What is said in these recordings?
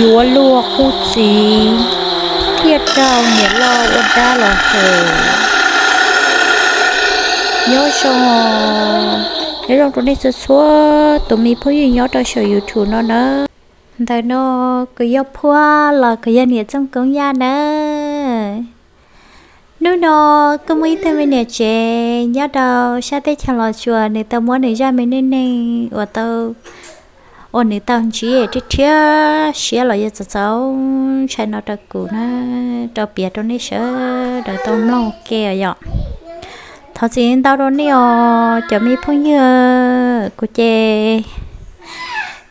Yuav luag qub txiv thiaj raug niam loj ua dab los hes. Nyob zoo, nyob zoo rau nej txhua txhua tus me phooj ywg nyob rau saum YouTube no na. Ntawm no kuv yog Phuaj los kuv yog niam Txooj Koob Yaj nawb. Hnub no kuj muaj ib tug me niam tsev nyob rau sab teb chaws Los Tsuas, nws tau muab nws zaj me neej neeg uas tau, uas nws tau ntsib rhiab rhiab siab los yog txaus txaus ntshai no rau kuv na, rau piav rau nej sawv daws tau mloog ua ke os yom. Thov txim ntau rau nej os cov me phooj ywg, kuv ces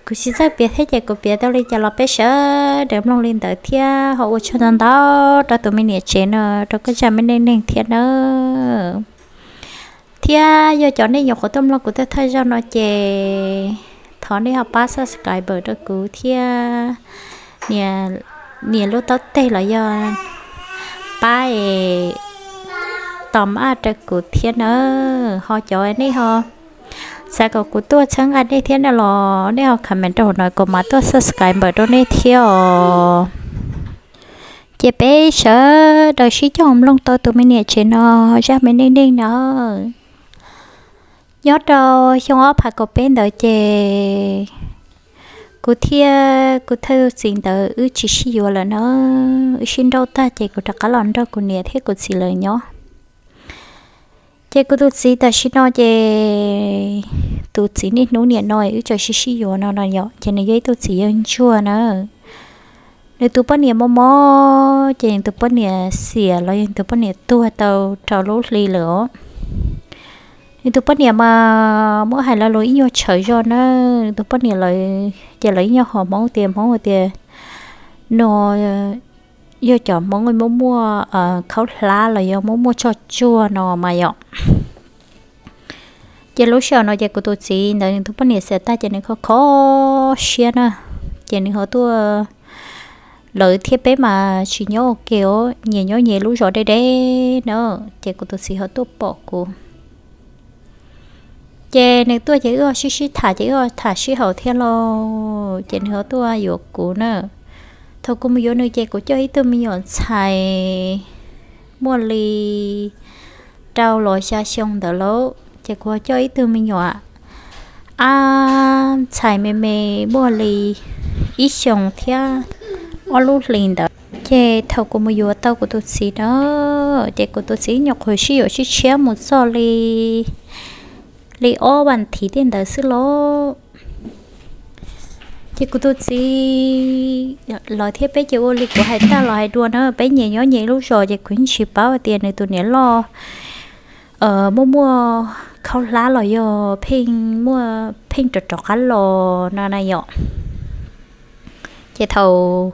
kuv tsis txawj piav thiab ces kuv piav tau li cas los peb sawv daws mloog li ntawd thiab ho ua tsaug ntau ntau rau tus me niam tsev no rau koj zaj me neej neeg thiab nawb. Thiab yog cov nej nyuam qhuav tuaj mloog kuv thawj thawj zaug no ces thov nej ho pab subscribe rau kuv thiab nias, nias lub taub teg los yog pab es tos maj rau kuv thiab nawb. Ho cov nej ho xav kom kuv tuaj txhawb nqa nej thiab no los nej ho comment rau hauv no kuv mam tuaj subscribe rau nej thiab os. Ces peb sawv daws sib coj mloog tau tus me niam tsev no zaj me neej neeg no. Nyob rau xyoo ob phav kaum peb ntawd ces kuv thiab kuv thawj txiv ntawd wb tsis sib yuav lawm na. Wb sib nrauj tag ces kuv rov qab los nrog kuv niam thiab kuv txiv lawv nyob. Ces kuv tus txiv tam sim no ces tus txiv niaj hnub niam no wb tseem sib sib yuav no no yom, ces nws yog ib tug txiv yawg ntsuag na. Nws tus poj niam mob mob ces nws tus poj niam xiam los yog nws tus poj niam tuag tau rau lub hli lawm os. Nws tus poj niam mas muab hais lo lus ib nyuag tshawv zog na. Nws tus poj niam lawv ces lawv ib nyuag hom Hmoob tias, Hmoob tias no yog cov Hmoob muaj muaj khaub hlab los yog muaj muaj tsoj tsuag no mas yom. Ces lub sij hawm no ces kuv tus txiv ntawd nws tus poj niam xiam tag ces nws kho kho siab na. Ces nws ho tuaj, lawv thiab peb mas tsis nyob ua ke os, nyias nyob nyias lub zos deb deb na. Ces kuv tus txiv ho tuaj pom kuv. Ces nws tuaj ces wb ho sib sib tham ces wb ho tham sib haum thiab lauj, ces nws ho tuaj yuav kuv na. Thaum kuv mus yuav nws ces kuv coj ib tug me nyuam ntxhais muaj li rau los xya xyoo ntawd lauj, ces kuv ho coj ib tug me nyuam ab ntxhais me me muaj li ib xyoos thiab ob lub hlis ntawd. Ces thaum kuv mus yuav tau kuv tus txiv na, ces kuv tus txiv nyuam qhuav sib yuav sib tshiab mus txog li, li ob vas thiv tej ntawd xwb lauj. Ces kuv tus txiv lawv thiab peb ces ua li kuv hais tag los hais dua na, peb nyias nyob nyias lub zos ces kuv yeej tsis paub hais tias nws tus niam loj muaj muaj khaub hlab los yog pheej muaj pheej rov rov qab los no na yom. Ces thaum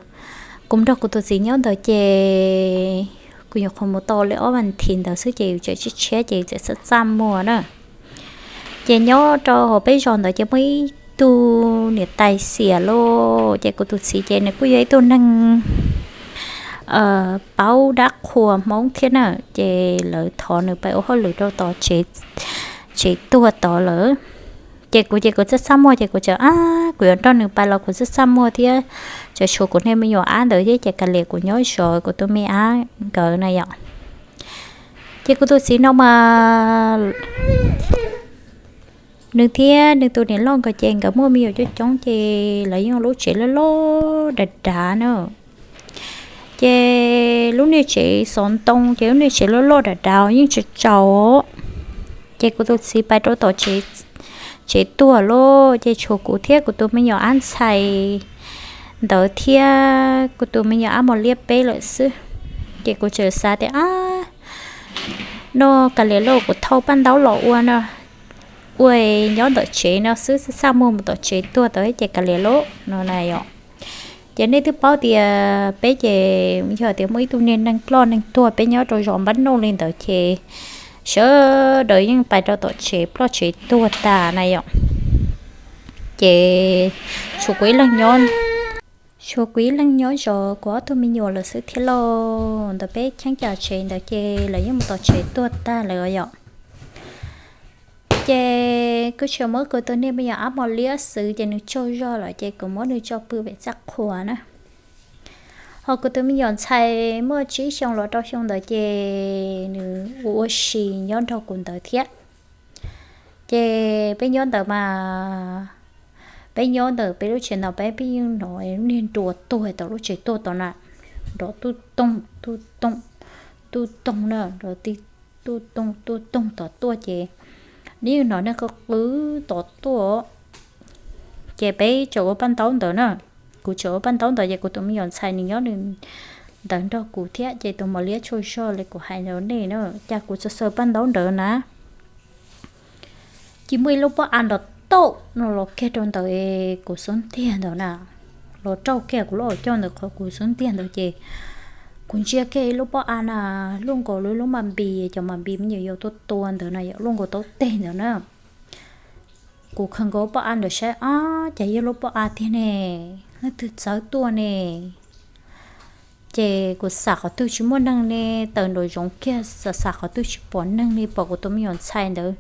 kuv nrog kuv tus txiv nyob ntawd ces kuv nyuam qhuav mus tau li ob vas thiv ntawd xwb ces yus tseem tshiab tshiab ces yus txawm txaj txaj muag na. Ces nyob rau hauv peb zos ntawd ces muaj ib tug niam tais xiam lauj, ces kuv tus txiv ces nws kuj yog ib tug neeg paub dab qhuas Hmoob thiab na, ces lawv thov nws pais ua hauj lwm rau tom tsev tuag tod lawm. Ces kuv ces kuv txaj txaj muag ces kuv tseem ab kuv yuav nrog nws pais los kuv txaj txaj muag thiab, tseem tshuav kuv niag me nyuam ab ntawd thiab ces kav liam kuv nyob zov kuv tus me ab nkawd na yom. Ces kuv tus txiv no mas nws thiab nws tus niam loj nkawd ces nkawd muaj me nyuam coob coob ces lawv yeej ua lub tsev loj loj dav dav na. Ces lub niag tsev xov ntoo ces lub niag tsev loj loj dav dav yeej tsaus tsaus. Ces kuv tus txiv pais rau tom tsev tuag lauj, ces tshuav kuv thiab kuv tus me nyuam ab ntxhais ntawd thiab kuv tus me nyuam ab mos liab peb lawm xwb. Ces kuv tseem xav tias ab no kav liam lauj, kuv thau paj ntaub los ua no, ua nyob ntawm tsev no xwb, txaj txaj muag mus tom tsev tuag tod ces kav liam lauj no na yom. Ces nej twb paub tias peb ces yog tias muaj ib tug niag neeg ploj neeg tuag peb nyob rau zos npab noj li ntawd ces sawv daws yeej pais rau tom tsev ploj tsev tuag tas na yom. Ces tshuav kuv ib leeg nyob, tshuav kuv ib leeg nyob zov kuv ob tug me nyuam lawm xwb thiab lauj. Ntawm peb cheeb tsam tsev ntawd ces lawv yeej mus tom tsev tuag tag lawm yom. Ces kuv tseem muab kuv tus niag me nyuam ab mos liab xwb ces nws tsaug zog lawm ces kuv muab nws tso pw pem txaj qhua na. Ho kuv tus me nyuam ntxhais muaj tsib xyoo los rau xyoo ntawd ces nws ua ua si nyob nrog kuv ntawd thiab. Ces peb nyob ntawd mas, peb nyob ntawm peb lub tsev no peb pib yeej hnov niag nruas tuag tom lub tsev tuaj tom na, nrov tuj tooj tuj tooj tuj tooj na, nrov ti tuj tooj tuj tooj tom tuaj ces nws yeej hnov neeg qw qw tom tuaj. Ces peb tseem ua paj ntaub ntawd na, kuv tseem ua paj ntaub ntawd ces kuv tus me nyuam ntxhais nws nyob ntawd nrog kuv thiab ces tus mos liab tsaug zog li kuv hais rau nej na, cas kuv txawm xaws paj ntaub ntawd na, ces muaj ib lub pob av nrov tauj no los kiag rau ntawm kuv xub ntiag ntawd na, los rau kiag kuv lub hauv caug ntawm qhov kuv xub ntiag ntawd ces kuv ntsia kiag ib lub pob av na, luaj nkaus li lub mas npis, cov mas npis me nyuam yaus tuaj tua ntawd na yom, luaj nkaus taub teg ntawd na. Kuv khaws nkaus pob av ntawd saib, ab, cas yog lub pob av tiag ne, leej twg txawb tuaj ne. Ces kuv xam qhov twg tsis muaj neeg ne, tawm nraum zoov kiag xam xam qhov twg tsis pom neeg li, pom kuv tus me nyuam ntxhais ntawd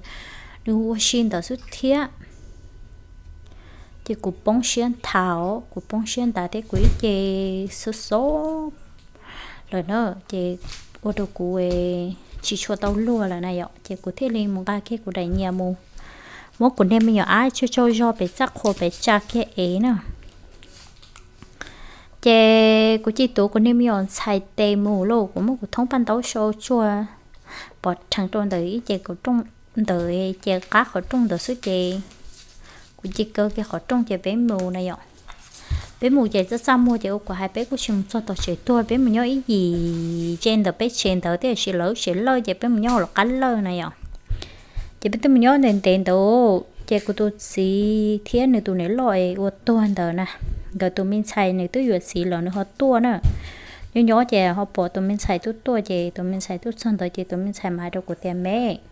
nws ua si ntawd xwb thiab. Ces kuv poob siab nthav, kuv poob siab nthav thiab kuv ib ce xob xob lawm na, ces ua rau kuv tsis tshua tau luag lawm na yom, ces kuv thiaj li mus nqa kiag kuv daim nyias mus muab kuv niag me nyuam ab tsaug tsaug zog pem txaj qhua pem tsa kiag ev na. Ces kuv cia li tuav kuv niag me nyuam ntxhais tes mus lauj, kuv muab kuv thoob paj ntaub sau tsuag pov rheev rau ntawm ib ce kaum rooj ntawd, ces qab qhov rooj ntawd xwb ces kuv cia li kaw kiag qhov rooj ces peb mus na yom. Peb mus ces txaj txaj muag ces ua kuv hais peb kuj tsis mus txog tom tsev tuag, peb mus nyob ib yim ze ntawm peb tsev ntawd tiam sis lawv tsev lawj ces peb mus nyob hauv lawv qab lawj na yom. Ces peb twb mus nyob ntev ntev ntawd ces kuv tus txiv thiab nws tus niam loj ua tuag ntawd na, nkawd tus me ntxhais nws twb yuav txiv los nws ho tuaj na. Nyob nyob ces ho pom tus me ntxhais tuaj tuaj ces tus me ntxhais tuaj txog ntawd ces tus me ntxhais mas hais rau kuv tias, Me,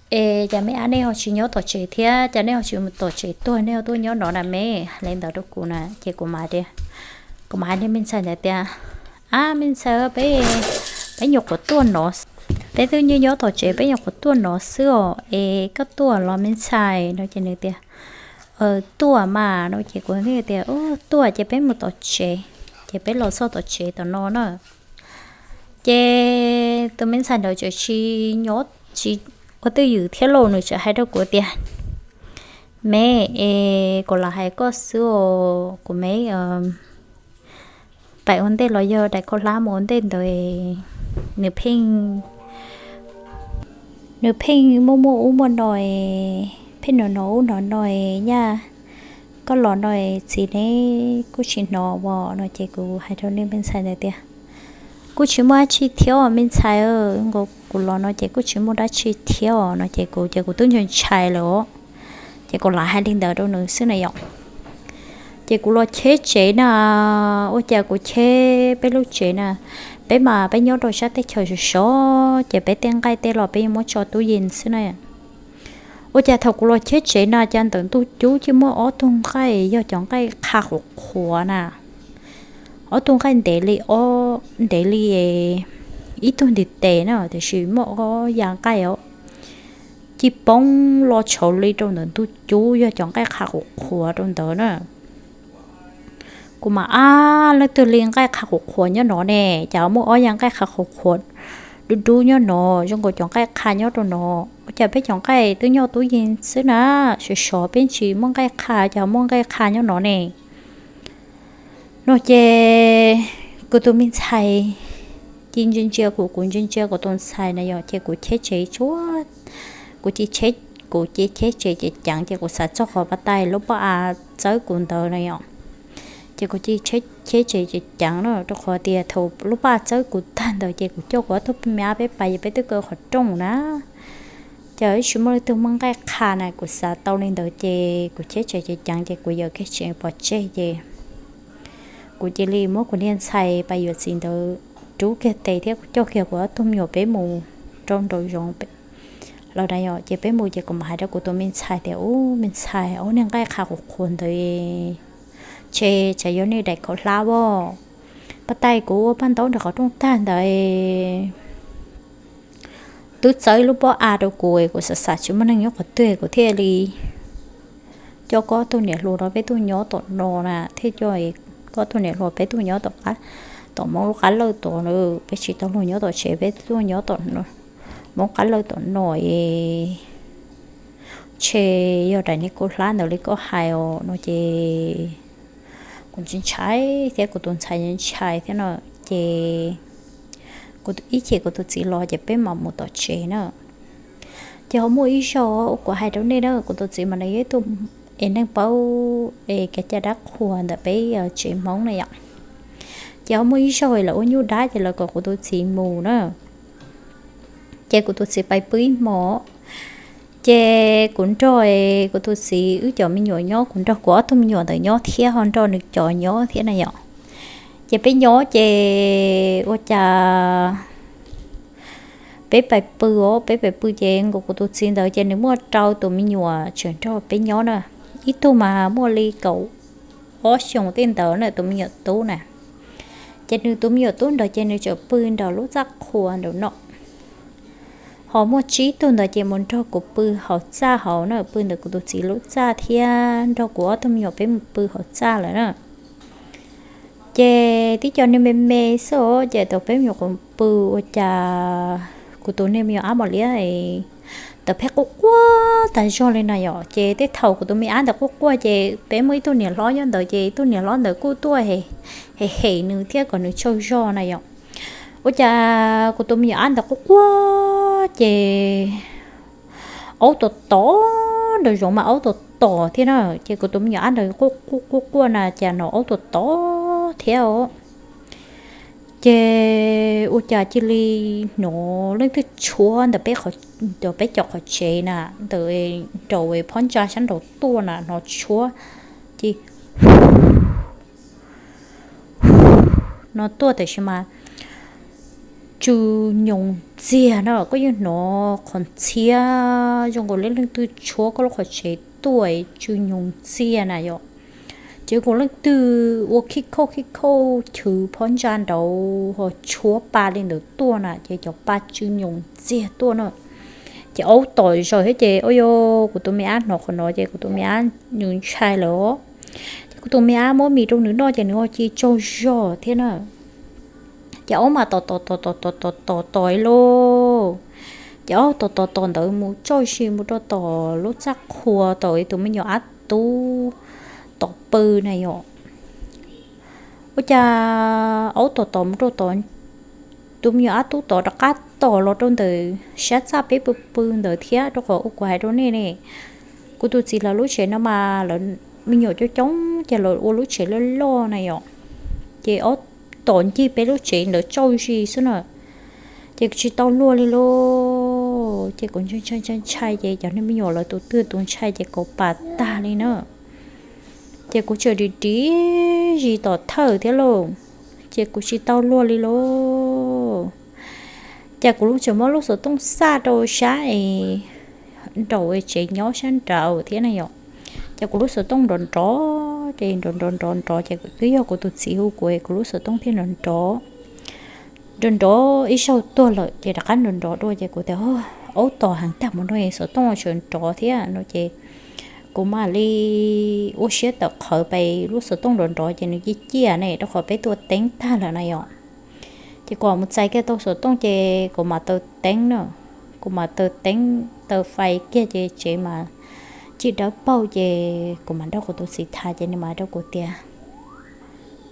es cas me ab nej ho tsis nyob tom tsev thiab, cas nej ho tsis mus tom tsev tuag, nej ho tuaj nyob no na me? Hais li ntawd rau kuv na ces kuv mas tias, kuv mas hais niag me ntxhais ntawd tias, Ab me ntxhais, peb, peb nyuam qhuav tuaj no, peb twb nyob nyob tom tsev peb nyuam qhuav tuaj no xwb os, es koj tuaj los me ntxhais? No ces nws tias, Tuaj mas. No ces kuv thiaj tias, Tuaj ces peb mus tom tsev, ces peb los txog tom tsev tom no na. Ces tus me ntxhais ntawd tseem tsis nyob tsis ua twj ywm thiab lauj, nws tseem hais rau kuv tias, Me, es kuv lam hais koj xwb os kuv me, pais ua ntej los yog daim khaub hlab mus ua ntej ntawd, nws pheej, nws pheej muaj muaj ub muaj no, pheej hnov hnov ub hnov no, nyaj koj los no txiv neb kuj tsis hnov as. No ces kuv hais rau niag me ntxhais ntawd tias, Kuj tsis muaj dab tsi thiab os me ntxhais, nkaus kuv los no ces kuj tsis muaj dab tsi thiab os. No ces kuv ces kuv twb ntshai ntshai lawm os, ces kuv lam hais li ntawd rau nws xwb na yom. Ces kuv los cheb tsev na, ua cas kuv cheb peb lub tsev na, peb mas peb nyob rau sab teb chaws sov sov ces peb tej nqaij tej los peb yeej muab tso tub yees xwb na. Ua cas thaum kuv los cheb tsev na cas ntawm ntug cub ces muaj ob tug nqaij yog cov nqaij qha qhuav qhuav na, ob tug nqaij ntev li, ob ntev li ib tug ntiv tes na tiam sis muaj ob ya nqaij os, cia li poob los tshauv li rau ntawm ntug cub yog cov nqaij qha qhuav qhuav rau ntawd na. Kuv mas, Ab, leej twg li nqaij qha qhuav qhuav nyob no ne? Cas muaj ob ya nqaij qha qhuav qhuav dub dub nyob no zoo nkaus cov nqaij qha nyob rau no. Ua cas peb cov nqaij twb nyob tub yees xwb na, sov sov peb tsis muaj nqaij qha, cas muaj nqaij qha nyob no ne? No ces kuv tus me ntxhais cia li ntsia ntsia kuv, kuv ntsia ntsia kuv tus ntxhais na yom, ces kuv cheb tsev tsuag, kuv cia li cheb, kuv cia li cheb tsev ces ceev ces kuv xav txog qhov pas tais lub pob av txawb kuv ntawd na yom. Ces kuv cia li cheb tsev ces ceev na, rau qhov tias thaum lub pob av txawb kuv tag ntawd ces kuv coj kuv ob tug me ab peb pais, peb twb kaw qhov rooj na. Ces ib tsis muaj leej twg muaj nqaij qha na, kuv xav tau li ntawd ces kuv cheb tsev ces ceev ces kuv yawm kiag tsev pov tseg ces kuv cia li muab kuv niag ntxhais pas yuav txiv ntawd rub kiag tes thiab kuv coj kiag kuv ob tug me nyuam peb mus rau nraum zoov lawm na yom. Ces peb mus ces kuv mam hais rau kuv tus me ntxhais tias, Ub, me ntxhais, ob niag nqaij qha qhuav qhuav ntawd tshe tsam yog nej daim khaub hlab as. Pas tais kuv ua paj ntaub nram qhov rooj tag ntawd twb txawb ib lub pob av rau kuv, kuv xav xav tsis muaj neeg nyob qhov twg kuv thiaj li coj koj ob tug niam hluas rau peb tuaj nyob tom no na, thiaj coj Ob tug niam hluas peb tuaj nyob tom qab, tom Hmoob lub qab lawj tom no, peb tsis tau luag nyob tom tsev, peb tuaj nyob tom Hmoob qab lawj tom no es ntshe yog daim niag kub hlab ntawd li koj hais os no ces kuv ntshai ntshai thiab kuv tus ntxhais ntshai thiab no ces kuv ib chim kuv tus txiv los ces peb mam mus tom tsev na. Ces ho muaj ib zaug uas kuv hais rau nej na, kuv tus txiv mas nws yog ib tug es neeg paub es kev cai dab qhuas ntawm peb tsev Hmoob na yom. Ces ho muaj ib zaug lawv ua nyuj dab ces lawv kom kuv tus txiv mus na. Ces kuv tus txiv pais pw ib hmo, ces kuv nrog kuv tus txiv wb cov me nyuam nyob, kuv nrog kuv ob tug me nyuam ntawd nyob thiab ho nrog nws cov nyob thiab na yom. Ces peb nyob ces ua cas peb pais pw os, peb pais pw ces nkaus kuv tus txiv ntawd ces nws muaj rau tus me nyuam tseem nrog peb nyob na. Ib tug mas muaj li kaum ob xyoos tej ntawd na, tus me nyuam tub na. Ces nws tus me nyuam tub ntawd ces nws tseem pw nram lub txaj qhua nraum no. Ho muaj tsib tug ntawd ces mus nrog kuv pw hauv txaj hauv na, pw ntawm kuv tus txiv lub txaj thiab nrog kuv ob tug me nyuam peb mus pw hauv txaj lawm na. Ces tib co niag me me xwb os, ces tau peb me nyuam qhuav pw ua cas kuv tus niag me nyuam ab mos liab ntawd pheej quaj quaj tas zog li na yom. Ces tej thaum kuv tus me ab ntawd quaj quaj ces peb muaj ib tug niam hlob nyob ntawd ces ib tug niam hlob ntawd kuj tuaj hem hem nws thiab kom nws tsaug zog na yom. Ua cas kuv tus me nyuam ab ntawd quaj quaj ces aub tom tom nraum zoov mas aub tom tom thiab na. Ces kuv tus me nyuam ab ntawd quaj quaj quaj quaj na cas hnov aub tom tom thiab os. Ces ua cas cia li hnov leej twg tshuab ntawm peb, peb cov qhov tsev na, ntawm nraum phab ntsa sab nraud tuaj na, hnov tshuab ces no tuaj tiam sis mas tsw nyoos ntxiag na, koj yeej hnov qhov ntxhiab zoo nkaus li leej twg tshuab koj lub qhov tsev tuaj tsw nyoos ntxiag na yom. Ces nkaus leej twg ua khib khauj khib khauj chwv phab ntsa nraud ho tshuab pa li ntawd tuaj na, ces cov pa tsw nyoos ntxiag tuaj na. Ces aub tom zaws thiab ces ua rau kuv tus me ab hnov qhov no ces kuv tus me ab nws ntshai lawm. Ces kuv tus me ab muab mis rau nws noj ces nws ho cia tsaug zog thiab na. Ces aub mas tom tom tom tom tom tom tom ib lub, ces aub tom tom tom ntawd mus tsaug zis mus rau tom lub txaj qhua tom tus me nyuam ab tub tod pw na yom. Ua cas aub tom tom mus rau tom tus me nyuam ab tub tod rov qab tom los rau ntawm sab txaj peb pw pw ntawd thiab, rau qhov ua kuv hais rau nej ne, kuv tus txiv lawv lub tsev no mas lawv me nyuam coob coob ces lawv ua lub tsev loj loj na yom. Ces aub tom ncig peb lub tsev ntawd tsaug zis xwb na. Ces kuv tsis tau luag li lauj, ces kuv ntshai ntshai ntshai ces cov niag me nyuam lawv tus twg tus ntshai ces kaus pas tag li na. Ces kuv tseem dim dim zis tom thawj thiab lauj, ces kuv tsis tau luag li lauj. Ces kuv lub tseem muab lub xov tooj xaj rau sab es nraum tsev nyob sab nraud thiab na yom. Ces kuv lub xov tooj nrov nrov ces nrov nrov nrov nrov ces twb yog kuv tus txiv hu kuv, kuv lub xov tooj thiaj nrov nrov nrov nrov ib zaug tuag lawm ces rov qab nrov nrov dua ces kuv tias aub tom heev tag mus no xov tooj tseem nrov thiab no ces kuv mam li ua siab tawm qhawv pes lub xov tooj nrov nrov ces nws ciaj ciaj ne rau qhov peb tua teeb tag lawm na yom. Ces kuv mus txais kiag tau xov tooj ces kuv mam taws teeb na, kuv mam taws teeb taws fais kiag ces tsev mas tsis dawb paug ces kuv mam nrog kuv tus txiv tham ces nws mam rau kuv tias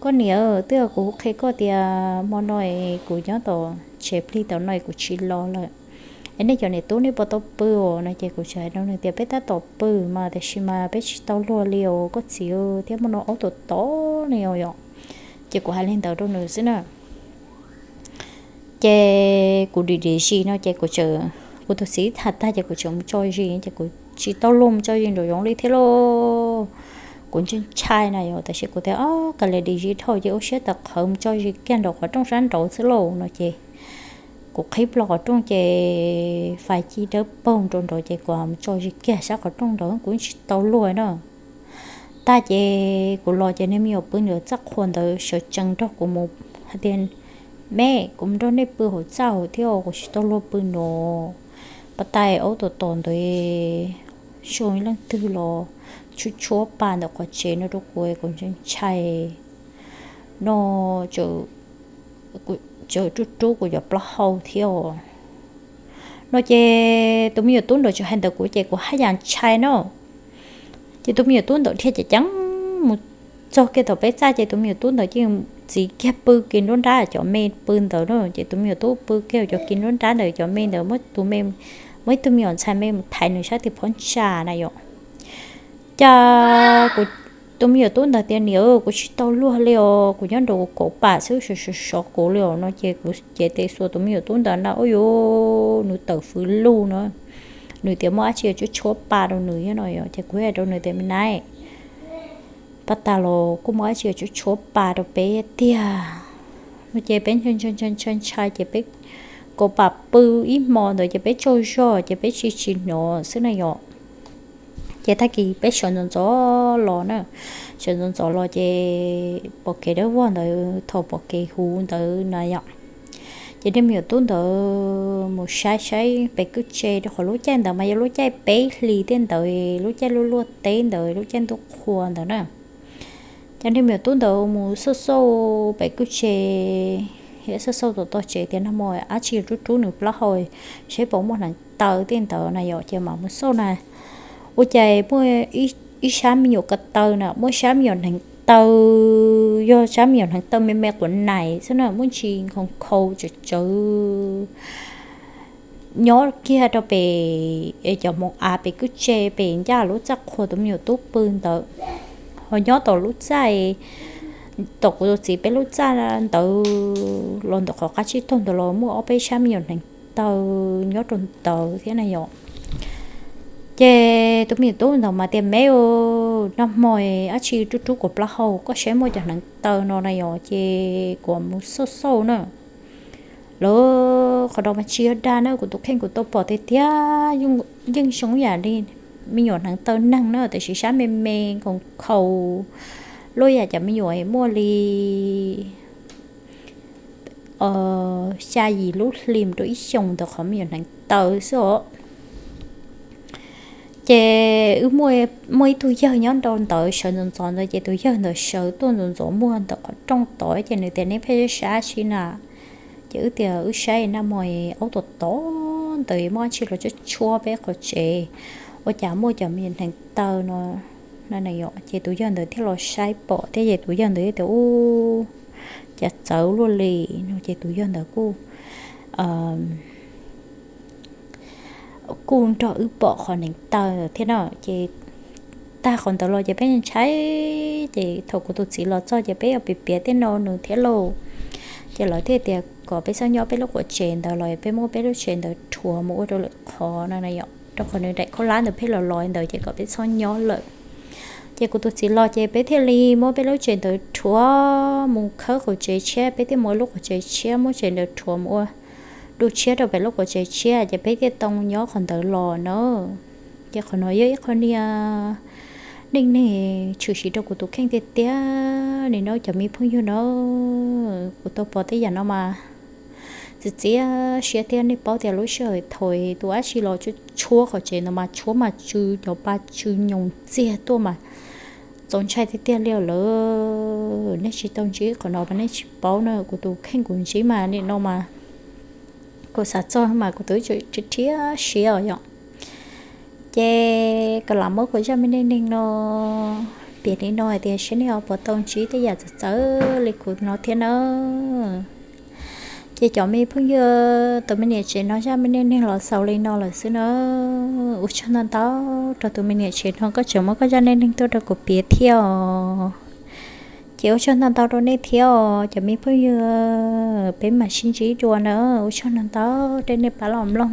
koj niam, twb yog kuv qhia koj tias hmo no kuv nyob tom tsev plig tom no kuv tsis los lawm es nej cov niam tub nej puas tau pw os no ces kuv txawm hais rau nws tias peb tab tom pw mas tiam sis mas peb tsis tau luag li os koj txiv thiab hmo no aub tom tom li os yom. Ces kuv hais li ntawd rau nws xwb na. Ces kuv dim dim zis no ces kuv tseem, kuv tus txiv tham tag ces kuv tseem mus tso zis ces kuv tsis tau luag mus tso zis nraum zoov li thiab lauj. Kuv ntshai ntshai na yom, tab sis kuv tias o, kav liam dim zis dhau ces ua siab tawm qhawv mus tso zis kiag nraum qhov rooj sab nraud xwb lauj no ces kuv qhib plho qhov rooj ces fais ci dawb paug nrov nrov ces kuv mus tso zis kiag sab qhov rooj nraud kuv tsis tau luag na. Tag ces kuv los ces niag me nyuam pw nram txaj qhua ntawd sawv tsees nrog kuv mus hais tias me, kuv mus nrog nej pw hauv txaj hauv thiab kuv tsis tau luag pw no. Pas tas aub tom tom ntawd zoo ib leej twg los tshuab tshuab pa ntawm qhov tsev no rau kuv, kuv ntshai ntshai. no, tseem rub rub kuv cov plaub hau thiab os. No ces tus me nyuam tub ntawd tseem hais ntawd kuv ces kuv haj yam ntshai no. Ces tus me nyuam tub ntawd dhia ceev ceev mus txog kiag tom peb txaj ces tus me nyuam tub ntawd cia li txiv kiag pw kiag nruab nrab cov me pw ntawd na. Ces tus me nyuam tub pw kiag cov kiag nruab nrab ntawd cov me ntawd muab tus me, muab ib tug me nyuam ntxhais me mus thaiv nws sab tig phob ntsa na yom. Ces kuv, tus me nyuam tub ntawd tias niam, kuv tsis tau luag li os, kuv nyob nraum kuv kauv pam xwb sov sov kuv li os no ces kuv cev tes xuas tus me nyuam tub ntawd na, ua rau nws tawm fws lug no. Nws tias muaj dab tsi tshuab tshuab pa rau nws no yom. Ces kuv hais rau nws tias me nab, pab tas los kuj muaj dab tsi tshuab tshuab pa rau peb tiag no. Ces peb ntshai ntshai ntshai ntshai ces peb kauv pam pw ib hmo ntawd ces peb tsaug zog ces peb tsis tsis hnov xwb na yom. Ces tag kis peb sawv ntxov ntxov los na, sawv ntxov ntxov los ces pom kev dawb vog ntawd, thaum pom kev huv ntawd na yom. Ces niag me nyuam tub ntawd mus saib saib pem kwj tse rau qhov lub caij ntawd mas yog lub caij peb hlis tej ntawd, lub caij luaj luaj teb ntawd, lub caij ntuj qhua ntawd na. Ces niag me nyuam tub ntawd mus xauj xauj pem kwj tse, xauj xauj tom tog tsev tias nag hmo dab tsi rub rub nws plaub hau, saib puas muaj hneev taw tej ntawd na yom. Ces mam mus xauj na, ua cas muaj ib sab me nyuam ko taw na, muaj sab me nyuam hneev taw, yog sab me nyuam hneev taw me me quav nais xwb na, muaj ntsis nkhaus nkhaus tsawv tsawv nyob kiag rau pem cov hmoov av pem kwj tse pem ncaj lub txaj qhua tus me nyuam tub pw ntawd. Ho nyob tom lub txaj, tom kuv tus txiv peb lub txaj ntawd los ntawm qhov qab tsib taug ntawd los muaj ob peb sab me nyuam hneev taw nyob rau ntawd thiab na yom. Ces tus me nyuam tub ntawd mas tias me, nag hmo dab tsi rub rub kuv plaub hau, koj saib muaj cov hneev taw no na yom. Ces kuv mus xauj xauj na, lawv qhov no mas tsis yog dag na, kuv tus kheej kuv tau pom tiag tiag, yeej zoo yam li me nyuam hneev taw neeg na, tiam sis sab me me nkhaus nkhaus, luaj yam cov me nyuam muaj li xya yim lub hlis rau ib xyoos ntawd qhov me nyuam hneev taw xwb os. Ces wb, muaj ib tug yawg nyob rau ntawd sawv ntxov ntxov ntawd, ces tus yawg ntawd sawv tuaj ntxov ntxov muag ntawm qhov rooj tod, ces nws tias neb pheej sab sab si na. Ces wb tias wb saib nag hmo aub tom tod ntawd muaj dab tsi los tshuab tshuab peb qhov tsev, ua cas muaj cov me nyuam hneev taw no na yom. Ces tus yawg ntawd thiaj los saib pom thiab, ces tus yawg ntawd thiaj tias ub, cas txawv luaj li no. Ces tus yawg ntawd kuj kuj nrog wb pom qhov hneev taw thiab na. Ces tag qhov ntawd los ces peb ntshai, ces thaum kuv tus txiv los txog ces peb yuav piav piav tej no nws thiab lauj. Ces lawv thiaj tias kom peb txhob nyob peb lub quav tsev ntawd los peb muab peb lub tsev ntawd rhuav mus ua rau lwm qhov no na yom, rau qhov nws daim khaub hlab ntawd pheej los los ntawd ces kom peb txhob nyob lawm. Ces kuv tus txiv los ces peb thiaj li muab peb lub tsev ntawd rhuav mus khawb qaum tsev tshiab, peb thiaj muab lub quav tsev tshiab, muab tsev ntawd rhuav mus ua du tshiab rau pem lub quav tsev tshiab, ces peb thiaj tau nyob qhov ntawd los na. Ces qhov no yog ib qho niag neej neeg tshwm sim rau kuv tus kheej tiag tiag li no cov me phooj ywg na. Kuv tau pom tej yam no mas txiv txiav siab thiab. Nej paub tias lub sij hawm thaum tus dab tsi los tshuab qhov tsev ntawd mas tshuab mas tsw cov pa tsw nyoos txiag tuaj mas txaus ntshai tiag tiag li lawm. Nej tsis tau ntsib qhov no mas nej tsis paub na, kuv tus kheej kuv ntsib mas nim no mas kuv xav txog mas kuv twb rhiab siab os yom. Ces kom lam muab kuv zaj me neej neeg no piav li no hais tias seb nej ho puas tau ntsib tej yam txawv txawv li kuv no thiab na. Ces cov me phooj ywg, tus me niam tsev no zaj me neej neeg los xaus li no lawm xwb na. Ua tsaug ntau ntau rau tus me niam tsev no koj tseem muab koj zaj neej neeg tuaj rau kuv piav thiab os. Ces ua tsaug ntau ntau rau nej thiab os cov me phooj ywg, peb mam sib ntsib dua na. Ua tsaug ntau ntau rau nej pab los mloog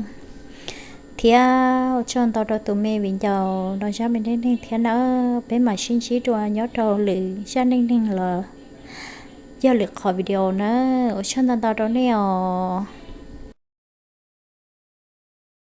thiab ua tsaug ntau rau tus me viv ncaus no zaj me neej neeg thiab na. Peb mam sib ntsib dua nyob rau lwm zaj neej neeg los yog lwm qhov video na. Ua tsaug ntau ntau rau nej os.